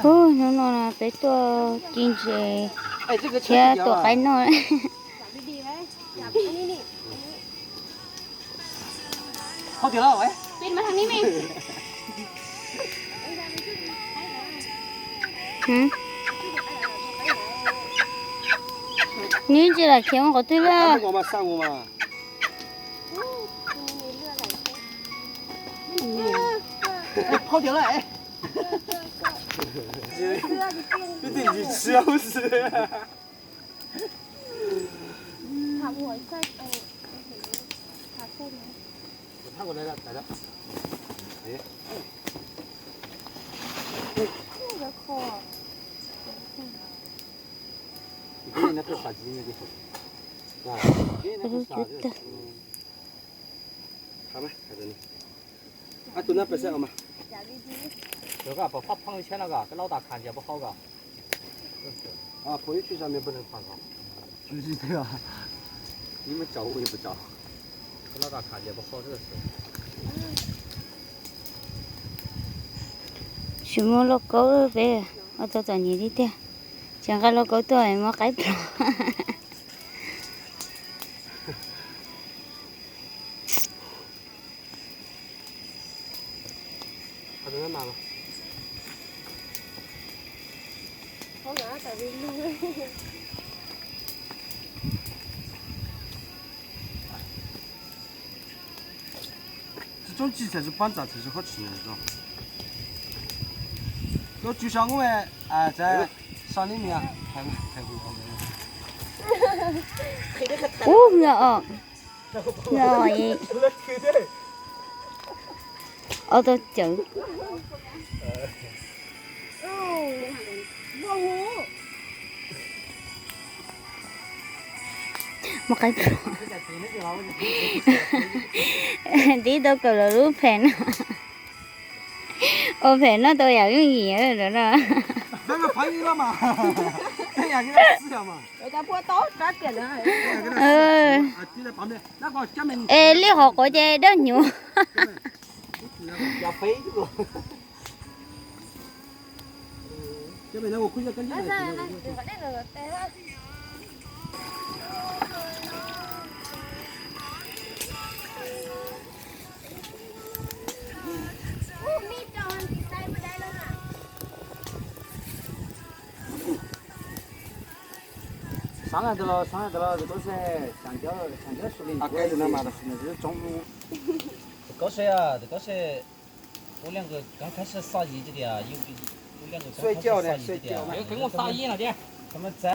Hnub no peb tuaj ci ntses thiab tuaj qaib noj. Nws tsis lam khiav mus qhov twg li. Tsis muaj lauj kaub peb ua tau txom nyem li tiag. Tsis nqa lauj kaub tuaj muab qaib plhom. Tsis coob tsis txhais tsis pab txam txhais tsis qhob tsis. Tuaj tsw sa ub, sa neb nias. Ub, nyob os, nyob os, ob tug cawv. Muab qaib plhom. Tib tau kawm los lub phem no. Ua phem no tau yam yooj yim no. Es lij qhov quav ces dawb hnyuv. Xav na tus los, xav na tus los, tus koj se, xav cov, xav cov su li tus koj se, tus koj se, ua liaj nqws kab khaib xoj yim tiag tias, ua liaj nqws kab khaib xoj yim tiag tias.